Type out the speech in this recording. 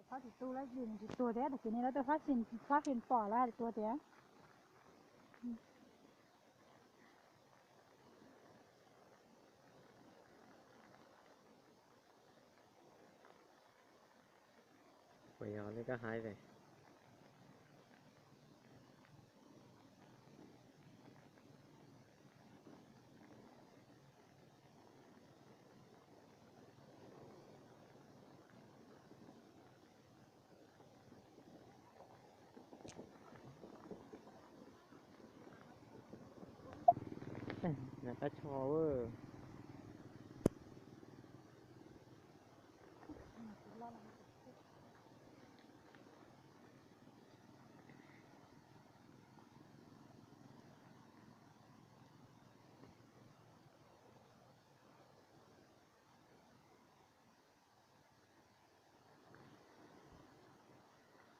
Tsis tu lawm, nws tsis tuag thiab, tag kis no lawv tuaj fab xim pom lawv hais tias tuag tiag. Puas yog li koj hais ve? Nws qab tsho a.